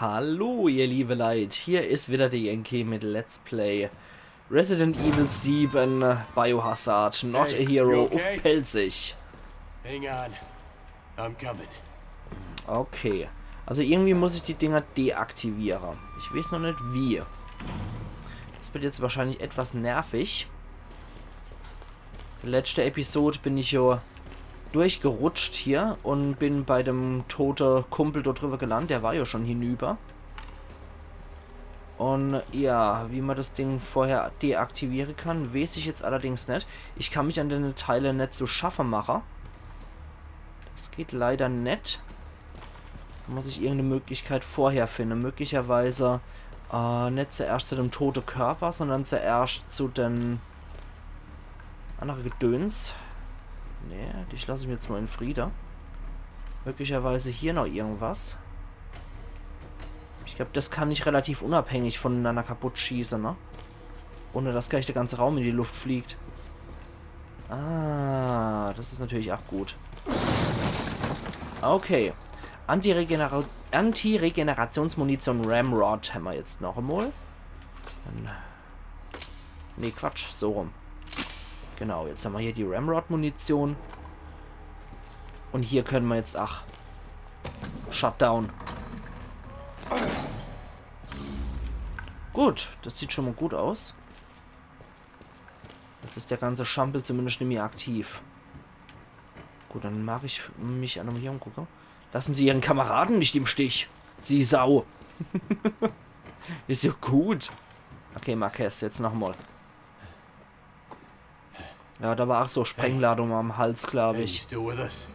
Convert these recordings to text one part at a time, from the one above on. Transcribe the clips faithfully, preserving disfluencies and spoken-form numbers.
Hallo, ihr liebe Leit, hier is wieder de Yankee mit Let's Play Resident Evil seven, äh, Biohazard, Not Hey, a Hero you okay? Uff Pälzisch. Hang on. I'm coming. Okay. Also irgendwie muss ich die Dinger deaktiviere. Ich weeß noch net wie. Des wird jetzt wahrscheinlich etwas nervig. Letzte Episode bin ich jo durchgerutscht hier un bin bei dem tote Kumpel dort driwwer gelandt. Der war jo schon hinüber. Un ja, wie ma des Ding vorher deaktiviere kann, weeß ich jetzt allerdings net. Ich kann mich an dene Teile net zu schaffe mache. Des geht leider net. Do muss ich irgend e Möglichkeit vorher finne. Möglicherweise, äh, net zuerscht zu dem tote Körper, sondern zuerscht zu den annere Gedöns. Nee, dich lass ich mir jetzt mol in Friede. Möglicherweise hier noch irgendwas. Ich glaab, des kann ich relativ unabhängig vunenanner kaputt schieße, ne? Ohne dass gleich de ganze Raum in die Luft fliegt. Ah, des is natürlich ach gut. Okay. Anti-Regenera-, Anti-Regenerationsmunition Ramrod hämmer jetzt noch emol. Dann Nee, Quatsch, so rum. Genau, jetzt hämmer hier die Ramrod-Munition. Un hier kenne mer jetzt, ach, Shutdown. Gut, des sieht schon mol gut aus. Jetzt is de ganze Schampel zumindescht nimmi aktiv. Gut, dann mag ich mich ach nomol hier umgucke. Lassen Sie Ihren Kameraden nicht im Stich, Sie Sau. Is jo gut. Okay, Marquez, jetzt nochmol. Ja, do war ach so Sprengladung am Hals, glaab ich. Hey, you still with us?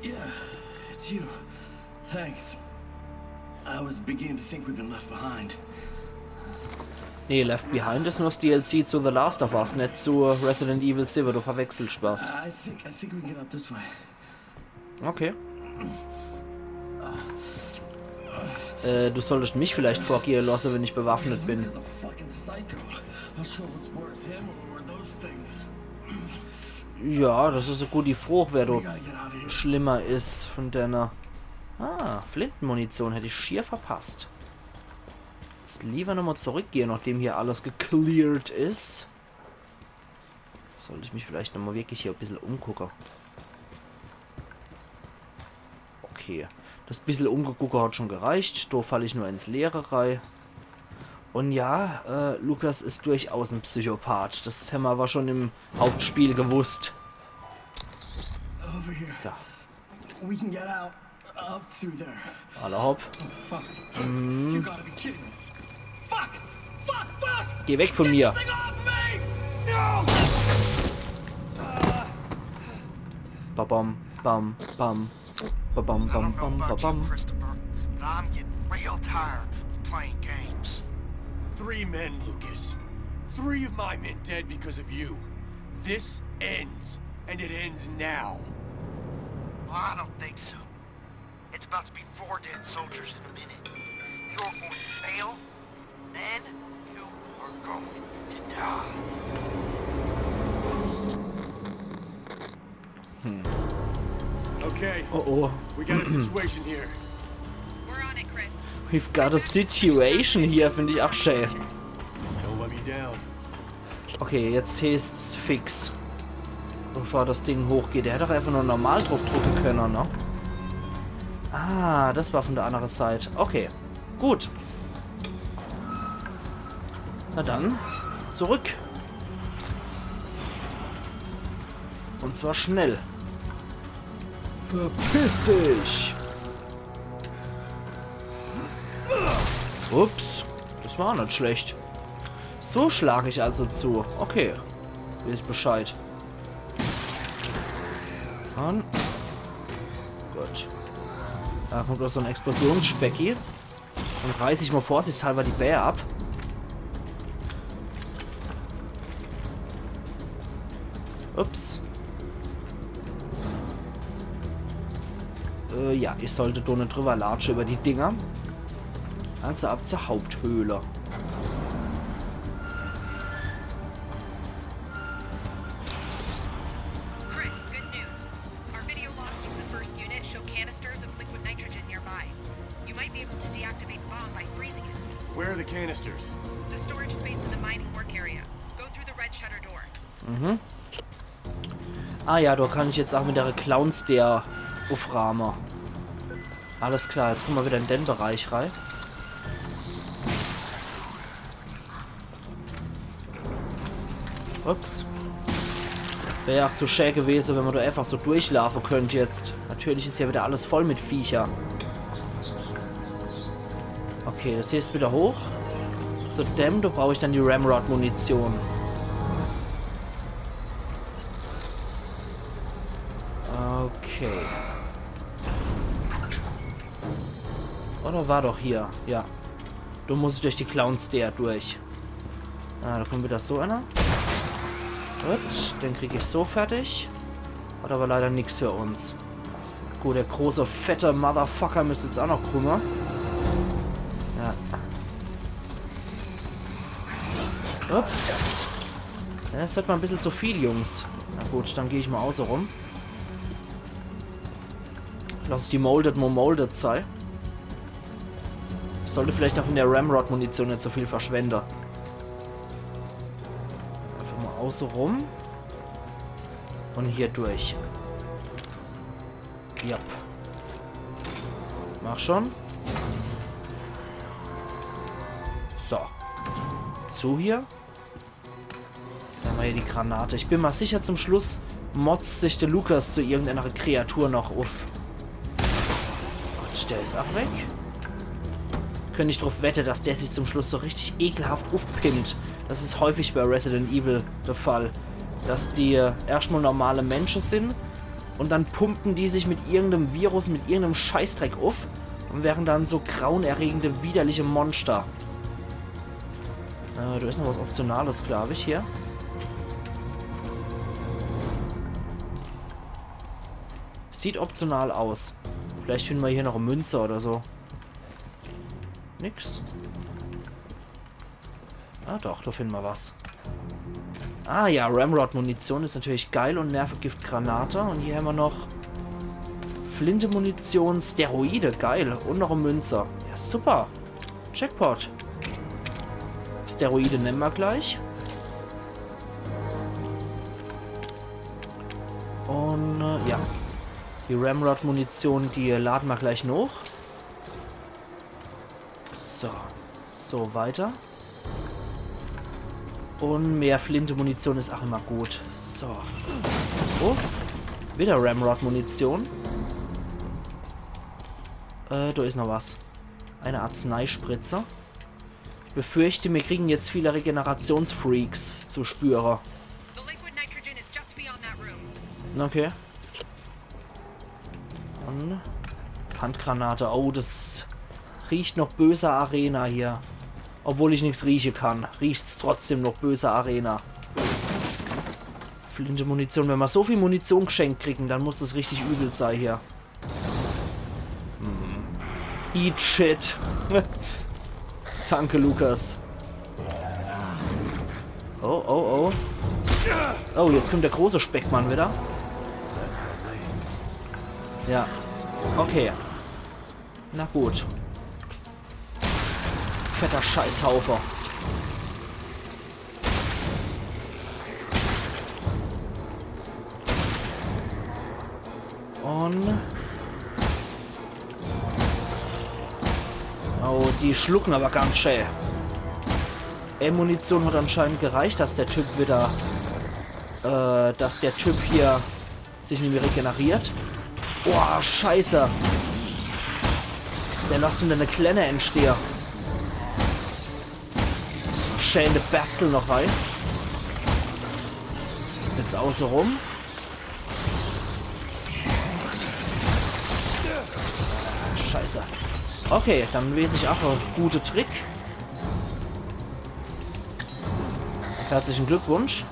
Yeah, it's you. Thanks. I was beginning to think we'd been left behind. Nee, Left Behind is nur des D L C zu The Last of Us, net zu Resident Evil seven, du verwechselscht was. I think, I think we can get out this way. Okay. Äh, du solltest mich vielleicht vorgehe lasse, wenn ich bewaffnet bin. He's a fucking psycho. Not sure what's worse, him or those things. Ja, des is e gudi Frooch, wer do schlimmer is vun denne. Ah, Flintenmunition hätt ich schier verpasst. Jetzt liewer nomol zurückgehe, nachdem hier alles gecleart is. Sollt ich mich vielleicht nomol wirklich hier e bissel umgucke. Okay, des bissel Umgegucke hat schon gereicht. Do fall ich nur ins Leere rei. Un ja, äh, Lucas is durchaus en Psychopath. Des hämmer awwer schon im Hauptspiel gewusst. Over here. So. We can get out. Up through there. Alla hopp. Oh, fuck. You gotta be kidding me. Fuck! Fuck! Fuck! Geh weg vun mir. Thing off me! No! Ba-bam, bam, bam. Ba-bam, I bam, don't know bam, about you, ba-bam. Christopher, but I'm getting real tired of playing games. Three men, Lucas. Three of my men dead because of you. This ends, and it ends now. Well, I don't think so. It's about to be four dead soldiers in a minute. You're going to fail, then you are going to die. Hmm. Okay. Oh, oh. We got a situation here. We're on it, Chris. We've got a situation here, find ich ach schää. Don't let me down. Okay, jetzt heeßt's fix. Bevor des Ding hochgeht. Der hätt doch einfach nur normal druff drucke kenne, ne? Ah, des war vun de annere Seit. Okay, gut. Na dann, zurück. Un zwar schnell. Verpiss dich! Ups, des war net schlecht. So schlag ich also zu. Okay, weeß ich Bescheid. Mann. Gut. Do kommt ach so en Explosionsspecky. Dann reiß ich mol vorsichtshalwer die Bää ab. Ups. Äh, ja, ich sollt do net driwwer latsche iwwer die Dinger. Also ab zur Haupthöhle. Chris, good news. Our video logs from the first unit show canisters of liquid nitrogen nearby. You might be able to deactivate the bomb by freezing it. Where are the canisters? The storage space in the mining work area. Go through the red shutter door. Mhm. Ah ja, do kann ich jetzt ach mit de Clownsteer uffraame. Alles klar, jetzt kumme mer wieder in den Bereich rei. Ups. Wär ja ach zu schä gewese, wenn mer do einfach so durchlaafe könnt jetzt. Natürlich is ja wieder alles voll mit Viecher. Okay, des hier is wieder hoch. Zu dem, do brauch ich dann die Ramrod-Munition. Okay. Oder war doch hier? Ja. Do muss ich durch die Clownsteer durch. Ah, do kummt wieder so einer. Gut, den krieg ich so fertig. Hat awwer leider nix für uns. Gut, der große, fette Motherfucker müsst jetzt ach noch kumme. Ja. Ups. Ja, des werd mer e bissel zu viel, Jungs. Na gut, dann geh ich mol auße rum. Lass ich die Molded mol Molded sei. Ich sollt vielleicht ach von der Ramrod-Munition net so viel verschwende. Einfach mol auße rum. Un hier durch. Yep. Mach schon. So. Zu hier. Dann hämmer hier die Granate. Ich bin mer sicher, zum Schluss motzt sich de Lucas zu irgendeiner Kreatur noch uff. Gut, der is ach weg. Könnt ich druff wette, dass der sich zum Schluss so richtig ekelhaft uffpimpt. Des is häufig bei Resident Evil de Fall. Dass die, äh, erscht mol normale Mensche sin un dann pumpen die sich mit irgendeinem Virus, mit irgendeinem Scheißdreck uff un wären dann so grauenerregende, widerliche Monster. Äh, do is noch was Optionales, glaab ich, hier. Sieht optional aus. Vielleicht finne mer hier noch e Münze oder so. Nix. Ah doch, do finne mer was. Ah ja, Ramrod-Munition is natürlich geil un Nervegift-Granate. Un hier hämmer noch Flinte-Munition, Steroide, geil. Un noch e Münze. Ja, super. Jackpot. Steroide nemme mer gleich. Un, äh, ja. Die Ramrod-Munition, die lade mer gleich noch. So. So, weiter. Un mehr Flinte-Munition is ach immer gut. So. Oh. Wieder Ramrod-Munition. Äh, do is noch was. Eine Arzneispritze. Ich befürchte, mir kriegen jetzt viele Regenerationsfreaks zu spüre. The liquid nitrogen is just beyond that room. Okay. Un Handgranate. Oh, des riecht noch böser Arena hier. Obwohl ich nix rieche kann, riecht's trotzdem noch böser Arena. Flinte Munition. Wenn mer so viel Munition gschenkt kriegen, dann muss des richtig übel sei hier. Hm. Eat shit. Danke, Lucas. Oh, oh, oh. Oh, jetzt kommt der große Speckmann wieder. Ja. Okay. Na gut. Fetter Scheißhaufe. Un... Oh, die schlucken aber ganz schä. Ey, Munition hat anscheinend gereicht, dass der Typ wieder... Äh, dass der Typ hier sich nimmi regeneriert. Boah, Scheiße. Der lasst mir e Klenne entstehe. Schä in de Berzel noch rei. Jetzt außerum. Scheiße. Okay, dann wees ich ach e gute Trick. Herzlichen Glückwunsch.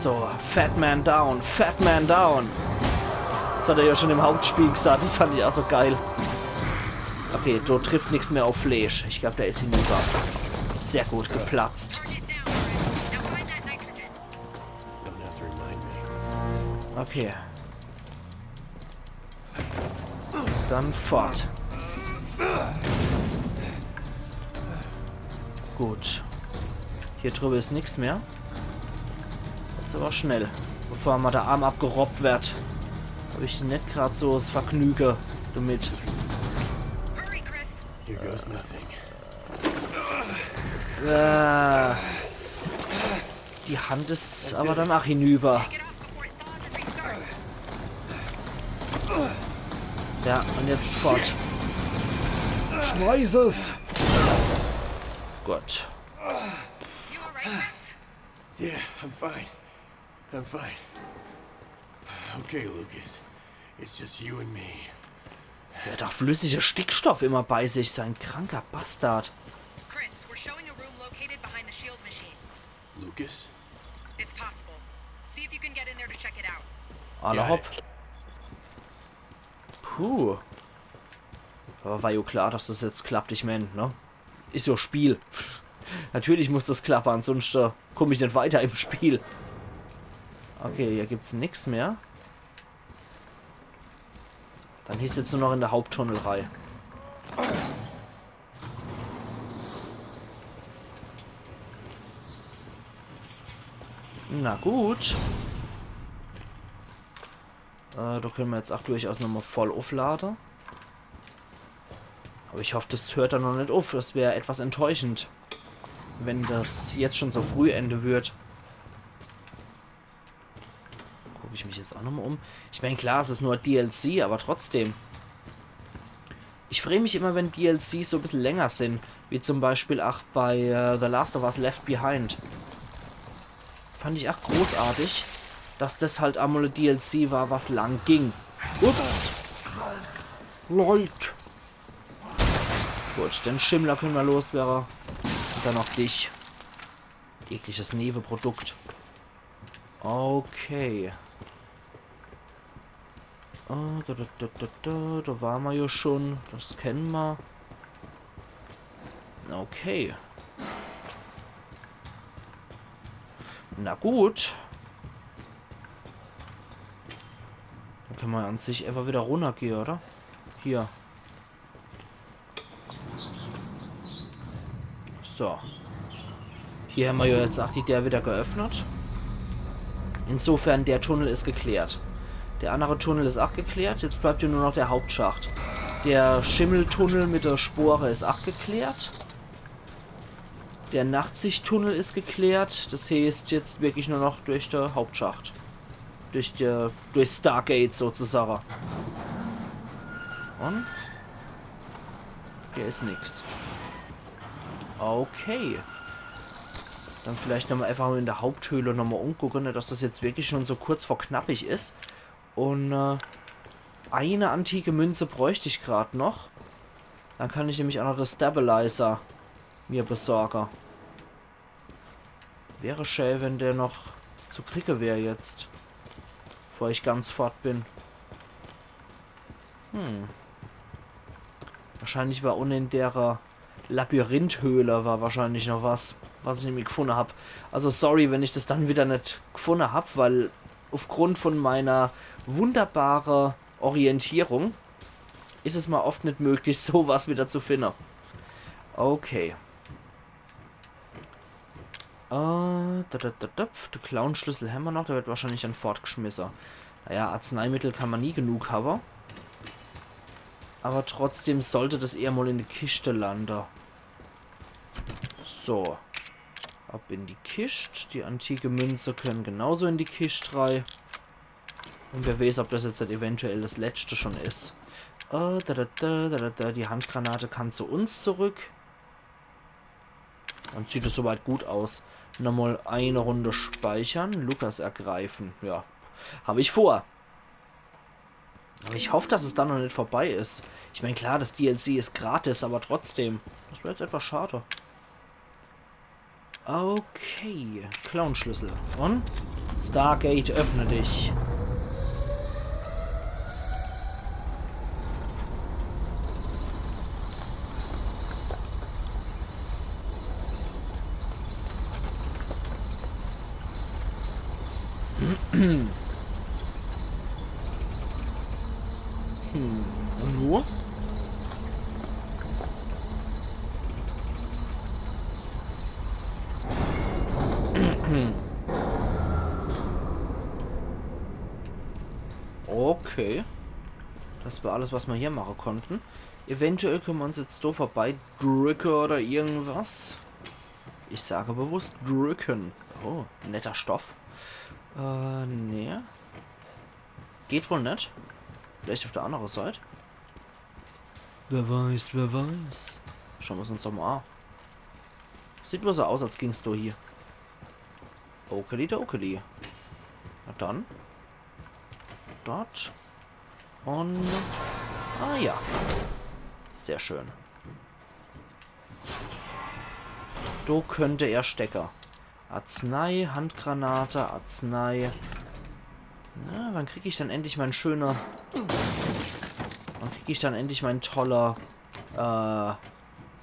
So, Fat Man down, Fat Man down. Des hat er ja schon im Hauptspiel gesagt, des fand ich ach so geil. Okay, do trifft nix mehr auf Fleisch. Ich glaub, der is hinüber. Sehr gut, geplatzt. Target down, Chris. Now find that nitrogen. Don't have to remind me. Okay. Dann fort. Gut. Hier drüber is nix mehr. Jetzt aber schnell, bevor ma der Arm abgerobbt werd. Hab ich net grad so 's Vergnüge damit. Here goes nothing. Äh, die Hand is aber danach hinüber. Ja, und jetzt fort. Schmeiß es! Gut. Yeah, I'm fine. I'm fine. Okay, Lucas. It's just you and me. Wer hat doch flüssige Stickstoff immer bei sich, so ein kranker Bastard. Chris, we're showing a room located behind the shield machine. Lucas? It's possible. See if you can get in there to check it out. Alla hopp. Puh. Aber war jo klar, dass das jetzt klappt, ich mein, ne? Is jo Spiel. Natürlich muss das klappen, ansonsten komm ich net weiter im Spiel. Okay, hier gibt's nix mehr. Dann hieß jetzt nur noch in der Haupttunnel rei. Na gut. Äh, da können wir jetzt auch durchaus nochmal voll aufladen. Aber ich hoffe, das hört dann noch nicht auf. Das wäre etwas enttäuschend, wenn das jetzt schon so früh Ende wird. Gucke ich mich jetzt auch nochmal um. Ich meine, klar, es ist nur D L C, aber trotzdem. Ich freue mich immer, wenn D L Cs so ein bisschen länger sind, wie zum Beispiel auch bei äh, The Last of Us Left Behind. Fand ich auch großartig, dass das halt einmal ein D L C war, was lang ging. Ups. Leute. Gut, den Schimmler können wir loswerden. Und dann noch dich. Ekliges Nebenprodukt. Okay. Ah, da, da, da, da, da, da waren wir ja schon. Das kennen wir. Okay. Na gut. Dann können wir an sich einfach wieder runtergehen, oder? Hier. So. Hier haben wir ja jetzt auch die Tür wieder geöffnet. Insofern, der Tunnel ist geklärt. Der andere Tunnel ist auch geklärt. Jetzt bleibt ja nur noch der Hauptschacht. Der Schimmeltunnel mit der Spore ist auch geklärt. Der Nachtsichttunnel ist geklärt. Das heißt, jetzt wirklich nur noch durch der Hauptschacht. Durch der, durch Stargate sozusagen. Und? Hier ist nix. Okay. Dann vielleicht nochmal einfach in der Haupthöhle nochmal umgucken, ne, dass das jetzt wirklich schon so kurz vor knappig ist. Und äh, eine antike Münze bräuchte ich gerade noch. Dann kann ich nämlich auch noch das Stabilizer mir besorgen. Wäre schön, wenn der noch zu kriegen wäre jetzt. Bevor ich ganz fort bin. Hm. Wahrscheinlich war unten in der äh, Labyrinthhöhle war wahrscheinlich noch was, was ich nämlich gefunden hab. Also sorry, wenn ich das dann wieder nicht gefunden hab, weil aufgrund von meiner wunderbaren Orientierung ist es mal oft nicht möglich, sowas wieder zu finden. Okay. Äh, da, da, da, da, de Clown-Schlüssel hämmer noch, der wird wahrscheinlich dann fortgeschmisse. Naja, Arzneimittel kann man nie genug haben. Aber trotzdem sollte das eher mal in die Kiste landen. So. Ab in die Kist. Die antike Münze können genauso in die Kist rei. Und wer weiß, ob das jetzt halt eventuell das letzte schon ist. Äh, da, da, da, da, da, da. Die Handgranate kann zu uns zurück. Dann sieht es soweit gut aus. Nochmal eine Runde speichern. Lucas ergreifen. Ja, habe ich vor. Aber ich hoffe, dass es dann noch nicht vorbei ist. Ich meine, klar, das D L C ist gratis, aber trotzdem. Das wäre jetzt etwas schade. Okay, Clown-Schlüssel. Und? Stargate, öffne dich. Hm, und nur? Okay. Das war alles, was wir hier machen konnten. Eventuell können wir uns jetzt so vorbei drücken oder irgendwas. Ich sage bewusst drücken. Oh, netter Stoff. Äh, nee. Geht wohl net. Vielleicht auf der anderen Seite. Wer weiß, wer weiß. Schauen wir es uns doch mal an. Sieht nur so aus, als ging's doch hier. Okeli dokeli. Na dann. Dort. Und... Ah ja. Sehr schön. Do könnte er stecken. Arznei, Handgranate, Arznei. Na, wann krieg ich dann endlich mein schöner... Wann krieg ich dann endlich mein toller, äh,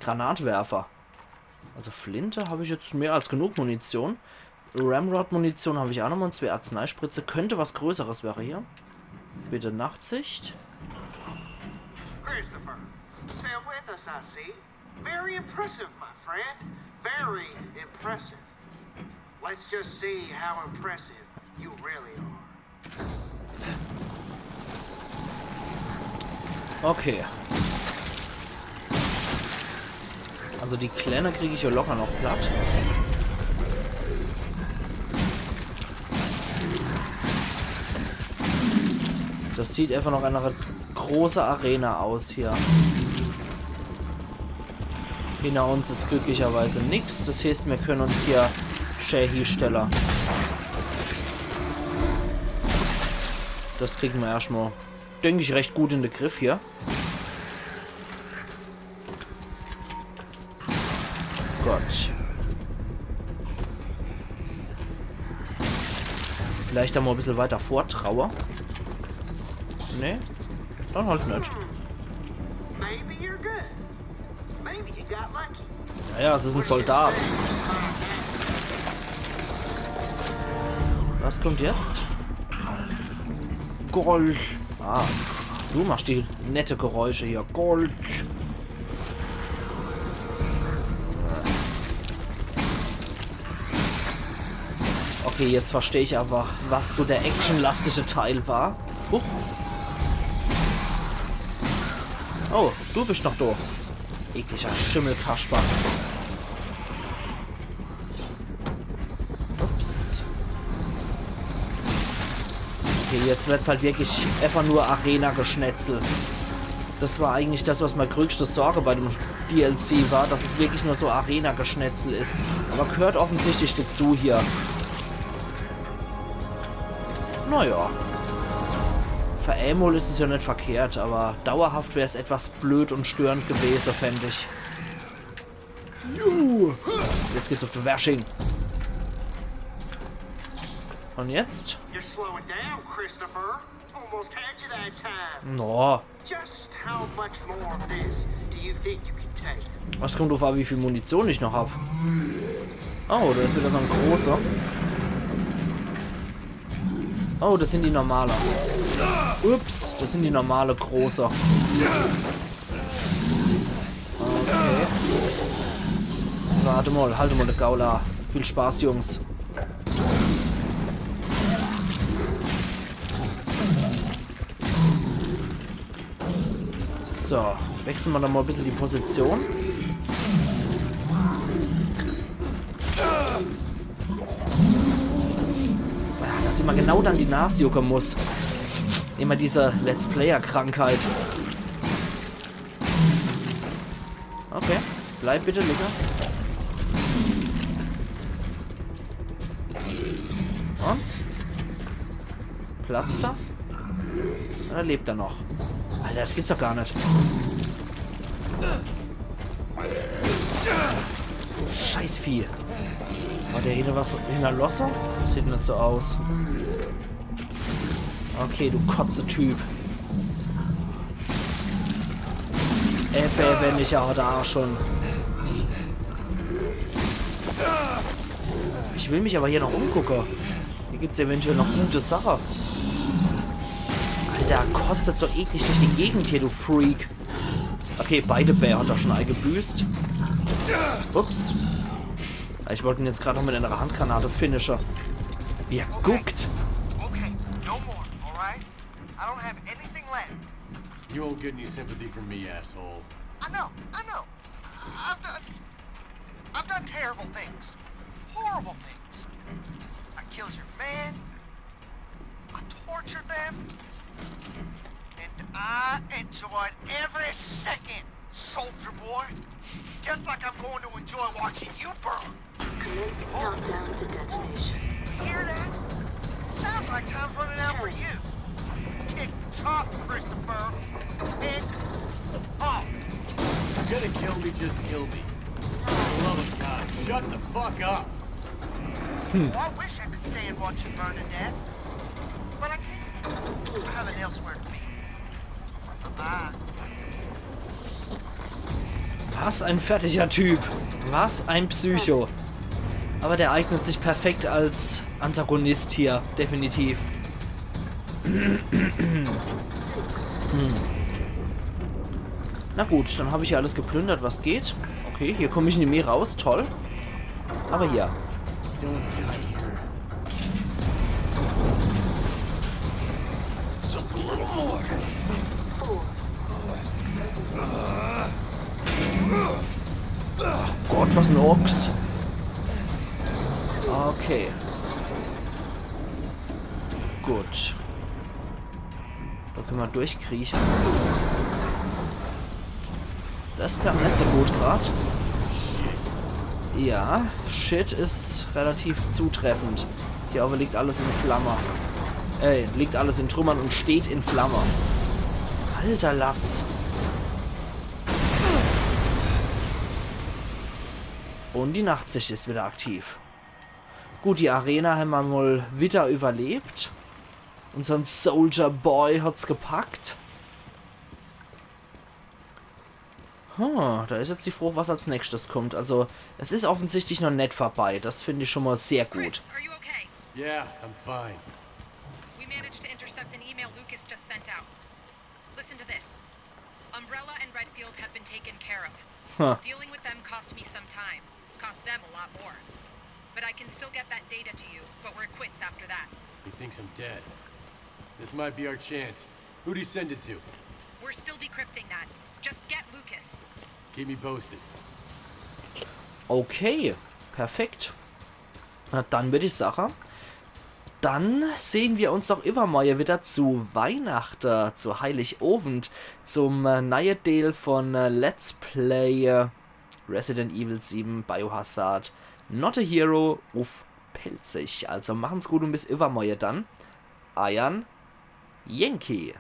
Granatwerfer? Also Flinte habe ich jetzt mehr als genug Munition. Ramrod-Munition habe ich auch nochmal und zwei Arzneispritze. Könnte was Größeres wäre hier. Bitte Nachtsicht. Christopher, still with us, I see. Very impressive, my friend. Very impressive. Let's just see how impressive you really are. Okay. Also die Kleine krieg ich ja locker noch platt. Das sieht einfach noch eine große Arena aus hier. Hinter uns ist glücklicherweise nix. Das heißt, wir können uns hier schä hiestelle. Das kriegen wir erstmal, denk ich, recht gut in den Griff hier. Gott. Vielleicht da mal ein bisschen weiter vortraue. Nee? Dann halt nicht. Maybe you're good. Maybe you got lucky. Ja, ja, es ist ein Soldat. Was kommt jetzt? Gold. Ah, du machst die nette Geräusche hier. Gold. Okay, jetzt verstehe ich aber, was so der actionlastige Teil war. Huch. Oh, du bist noch da. Ekliger Schimmelkasper. Ups. Okay, jetzt wird's halt wirklich einfach nur Arena-Geschnetzel. Das war eigentlich das, was meine größte Sorge bei dem D L C war, dass es wirklich nur so Arena-Geschnetzel ist. Aber gehört offensichtlich dazu hier. Naja. Für einmal ist es ja nicht verkehrt, aber dauerhaft wär's etwas blöd und störend gewesen, fänd ich. Juhu. Jetzt geht's auf die Wersching. Und jetzt? You're slowing down, Christopher. Almost had you that time. No. Just how much more of this do you think you can take? Was kommt drauf an, wie viel Munition ich noch hab. Oh, da ist wieder so ein großer. Oh, das sind die normale. Ups, das sind die normale große. Okay. Warte mal, halt mal, der Gaula. Viel Spaß, Jungs. So, wechseln wir noch mal ein bisschen die Position. Ah, dass immer genau dann die Nase jucken muss. Immer diese Let's-Player-Krankheit. Okay, bleib bitte liegen. Und? Platzt er? Oder lebt er noch? Alter, das gibt's doch gar nicht. Scheißvieh. Hat der hinne was hinterlassen? Sieht nicht so aus. Okay, du Kotze-Typ. Ey, wenn ich aber da schon. Ich will mich aber hier noch umgucken. Hier gibt's eventuell noch gute Sache. Alter, kotzt so eklig durch die Gegend hier, du Freak. Okay, beide Bää hat er schon eigebüßt. Ups. Ich wollt en jetzt grad noch mit einer Handgranate finishen. Wie er guckt. Okay, no more, all right? I don't have anything left. You won't get any sympathy from me, asshole. I know, I know. I've done, I've done terrible things, horrible things. I killed your men. I tortured them, and I enjoyed every second, soldier boy. Just like I'm going to enjoy watching you burn. Commence countdown to detonation. Hear that? Sounds like time's running out for you. Tick tock, Christopher. Tick tock. You're gonna kill me, just kill me. For the love of God, shut the fuck up. Oh, I wish I could stay and watch you burn to death, but I can't. I have an elsewhere to be. Bye-bye. Was ein fertiger Typ. Was ein Psycho. Aber der eignet sich perfekt als Antagonist hier, definitiv. Hm. Na gut, dann hab ich hier alles geplündert, was geht. Okay, hier komm ich nie mehr raus, toll. Aber hier. Don't die here. Just a little more. Gott, was ein Ochs. Okay. Gut. Da können wir durchkriechen. Das klappt nicht so gut grad. Ja, shit ist relativ zutreffend. Hier aber liegt alles in Flamme. Ey, liegt alles in Trümmern und steht in Flamme. Alter Latz. Und die Nachtsicht ist wieder aktiv. Gut, die Arena haben wir mal wieder überlebt. Unseren Soldier Boy hat's gepackt. Hm, da ist jetzt die Frage, was als nächstes kommt. Also, es ist offensichtlich noch nicht vorbei. Das finde ich schon mal sehr gut. Chris, are you okay? Yeah, I'm fine. We managed to intercept an email Lucas just sent out. Listen to this. Umbrella and Redfield have been taken care of. Huh. Dealing with them cost me some time. Cost them a lot more. But I can still get that data to you, but we're quits after that. He thinks I'm dead. This might be our chance. Who'd he send it to? We're still decrypting that. Just get Lucas. Keep me posted. Okay, perfekt. Na dann würde ich sagen, dann sehen wir uns doch übermorgen wieder zu Weihnachten, zu Heiligabend, zum äh, neuen Teil von äh, Let's Play äh, Resident Evil sieben Biohazard Not a Hero auf Pälzisch. Also machen's gut und bis übermorgen dann. Eiern Yankee.